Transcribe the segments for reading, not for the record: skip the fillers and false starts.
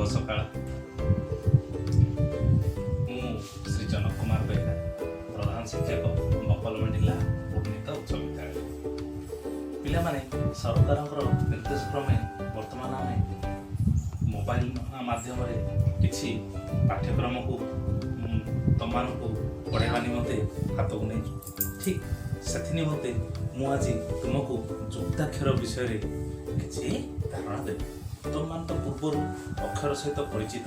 ଶୁଭ ସକାଳ। ମୁଁ ଶ୍ରୀ ଜନକ କୁମାର ବେହେରା, ପ୍ରଧାନ ଶିକ୍ଷକ, ବକଲମେଣ୍ଡିଲା ଉନ୍ନୀତ ଉଚ୍ଚ ବିଦ୍ୟାଳୟ। ପିଲାମାନେ, ସରକାରଙ୍କର ନିର୍ଦ୍ଦେଶ କ୍ରମେ ବର୍ତ୍ତମାନ ଆମେ ମୋବାଇଲ ମାଧ୍ୟମରେ କିଛି ପାଠ୍ୟକ୍ରମକୁ ତମମାନଙ୍କୁ ପଢ଼ାଇବା ନିମନ୍ତେ ହାତକୁ ନେଇଛୁ। ଠିକ୍ ସେଥି ନିମନ୍ତେ ମୁଁ ଆଜି ତୁମକୁ ଯୁକ୍ତାକ୍ଷର ବିଷୟରେ କିଛି ଧାରଣା ଦେବି। ତୁମମାନେ ତ ପୂର୍ବରୁ ଅକ୍ଷର ସହିତ ପରିଚିତ।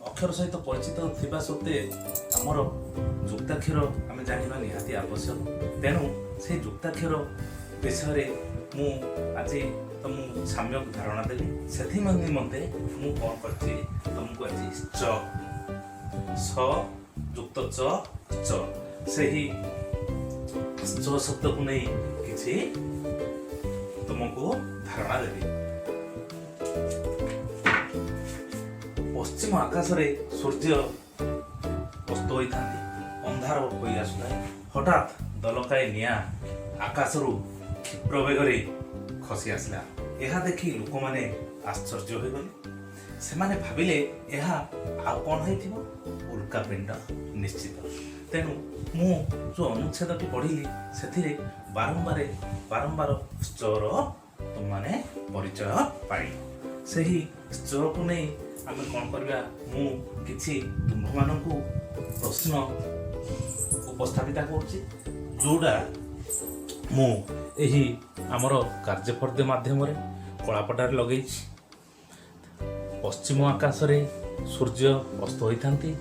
ଅକ୍ଷର ସହିତ ପରିଚିତ ଥିବା ସତ୍ତ୍ୱେ ଆମର ଯୁକ୍ତାକ୍ଷର ଆମେ ଜାଣିବା ନିହାତି ଆବଶ୍ୟକ। ତେଣୁ ସେଇ ଯୁକ୍ତାକ୍ଷର ବିଷୟରେ ମୁଁ ଆଜି ତୁମକୁ ସମ୍ୟକ ଧାରଣା ଦେବି। ସେଥି ନିମନ୍ତେ ମୁଁ କ'ଣ କରିଛି, ତୁମକୁ ଆଜି ଚ, ସ ଯୁକ୍ତ ଚ, ଚ, ସେହି ଚ ଶବ୍ଦକୁ ନେଇ କିଛି ତୁମକୁ ଧାରଣା ଦେବି। ପଶ୍ଚିମ ଆକାଶରେ ସୂର୍ଯ୍ୟ ଅସ୍ତ ହୋଇଥାନ୍ତି। ଅନ୍ଧାର ହୋଇ ଆସୁଥାଏ। ହଠାତ୍ ଦଲକାଏ ନିଆଁ ଆକାଶରୁ କ୍ଷିପ୍ର ବେଗରେ ଖସି ଆସିଲା। ଏହା ଦେଖି ଲୋକମାନେ ଆଶ୍ଚର୍ଯ୍ୟ ହୋଇଗଲେ। ସେମାନେ ଭାବିଲେ, ଏହା ଆଉ କ'ଣ ହେଇଥିବ? ଉଲ୍କାପିଣ୍ଡ ନିଶ୍ଚିତ। ତେଣୁ ମୁଁ ଯେଉଁ ଅନୁଚ୍ଛେଦଟି ପଢ଼ିଲି, ସେଥିରେ ବାରମ୍ବାର ବାରମ୍ବାର ଚର ତୁମମାନେ ପରିଚୟ ପାଇଲ। ସେହି ଚକୁ ନେଇ ଆମେ କ'ଣ କରିବା? ମୁଁ କିଛି ତୁମ୍ଭମାନଙ୍କୁ ପ୍ରଶ୍ନ ଉପସ୍ଥାପିତା କରୁଛି, ଯେଉଁଟା ମୁଁ ଏହି ଆମର କାର୍ଯ୍ୟଫର୍ଦ୍ଦ ମାଧ୍ୟମରେ କଳାପଟାରେ ଲଗେଇଛି। ପଶ୍ଚିମ ଆକାଶରେ ସୂର୍ଯ୍ୟ ଅସ୍ତ ହୋଇଥାନ୍ତି।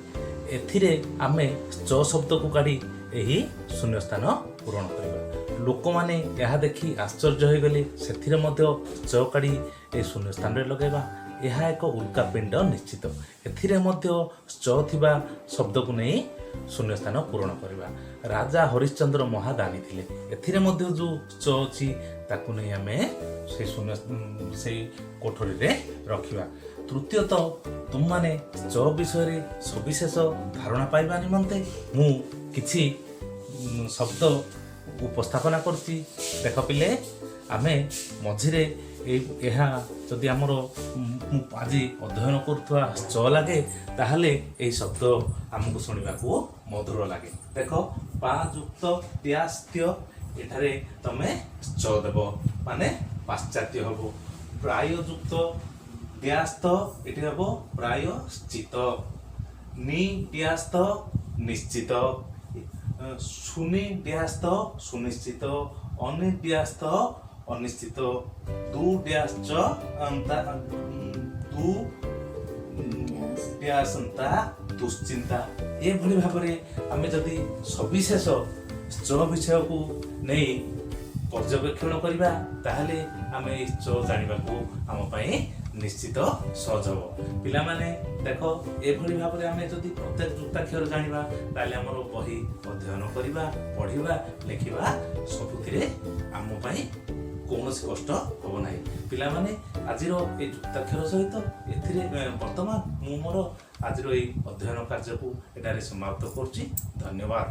ଏଥିରେ ଆମେ ଚ ଶବ୍ଦକୁ କାଢ଼ି ଏହି ଶୂନ୍ୟସ୍ଥାନ ପୂରଣ କରିବା। ଲୋକମାନେ ଏହା ଦେଖି ଆଶ୍ଚର୍ଯ୍ୟ ହୋଇଗଲେ। ସେଥିରେ ମଧ୍ୟ ଚ କାଢ଼ି ଏହି ଶୂନ୍ୟସ୍ଥାନରେ ଲଗାଇବା। ଏହା ଏକ ଉଲ୍କାପିଣ୍ଡ ନିଶ୍ଚିତ। ଏଥିରେ ମଧ୍ୟ ଚ ଥିବା ଶବ୍ଦକୁ ନେଇ ଶୂନ୍ୟସ୍ଥାନ ପୂରଣ କରିବା। ରାଜା ହରିଶ୍ଚନ୍ଦ୍ର ମହାଦାନୀ ଥିଲେ। ଏଥିରେ ମଧ୍ୟ ଯେଉଁ ଚ ଅଛି, ତାକୁ ନେଇ ଆମେ ସେଇ ଶୂନ୍ୟ ସେଇ କୋଠରୀରେ ରଖିବା। ତୃତୀୟତଃ, ତୁମମାନେ ଚ ବିଷୟରେ ସବିଶେଷ ଧାରଣା ପାଇବା ନିମନ୍ତେ ମୁଁ କିଛି ଶବ୍ଦ ଉପସ୍ଥାପନା କରୁଛି। ଦେଖ ପିଲେ, ଆମେ ମଝିରେ ଏଇ ଏହା ଯଦି ଆମର ମୁଁ ଆଜି ଅଧ୍ୟୟନ କରୁଥିବା ଚ ଲାଗେ, ତାହେଲେ ଏହି ଶବ୍ଦ ଆମକୁ ଶୁଣିବାକୁ ମଧୁର ଲାଗେ। ଦେଖ, ପା ଯୁକ୍ତ ତ୍ୟାସ୍ତ୍ୟ, ଏଠାରେ ତମେ ଚ ଦେବ, ମାନେ ପାଶ୍ଚାତ୍ୟ ହେବ। ପ୍ରାୟ ଯୁକ୍ତ ଡ୍ୟାସ୍ତ, ଏଠି ହେବ ପ୍ରାୟଶ୍ଚିତ। ନି ଡ୍ୟାସ୍ତ, ନିଶ୍ଚିତ। ସୁନି ଡ୍ୟାସ୍ତ, ସୁନିଶ୍ଚିତ। ଅନି ଡ୍ୟାସ୍ତ, ଅନିଶ୍ଚିତ। ଦୁ ଡ୍ୟାସ୍ ଚ ଅନ୍ତା, ଦୁ ଡ୍ୟାସ୍ ଅନ୍ତା, ଦୁଶ୍ଚିନ୍ତା। ଏଭଳି ଭାବରେ ଆମେ ଯଦି ସବିଶେଷ ଚ ବିଷୟକୁ ନେଇ ପର୍ଯ୍ୟବେକ୍ଷଣ କରିବା, ତାହେଲେ ଆମେ ଏଇ ଚ ଜାଣିବାକୁ ଆମ ପାଇଁ ନିଶ୍ଚିତ ସହଜ ହେବ। ପିଲାମାନେ, ଦେଖ, ଏଭଳି ଭାବରେ ଆମେ ଯଦି ପ୍ରତ୍ୟେକ ଯୁକ୍ତାକ୍ଷର ଜାଣିବା, ତାହେଲେ ଆମର ବହି ଅଧ୍ୟୟନ କରିବା, ପଢ଼ିବା, ଲେଖିବା ସବୁଥିରେ ଆମ ପାଇଁ କୌଣସି କଷ୍ଟ ହେବ ନାହିଁ। ପିଲାମାନେ, ଆଜିର ଏଇ ଯୁକ୍ତାକ୍ଷର ସହିତ ଏଥିରେ ବର୍ତ୍ତମାନ ମୁଁ ମୋର ଆଜିର ଏଇ ଅଧ୍ୟୟନ କାର୍ଯ୍ୟକୁ ଏଠାରେ ସମାପ୍ତ କରୁଛି। ଧନ୍ୟବାଦ।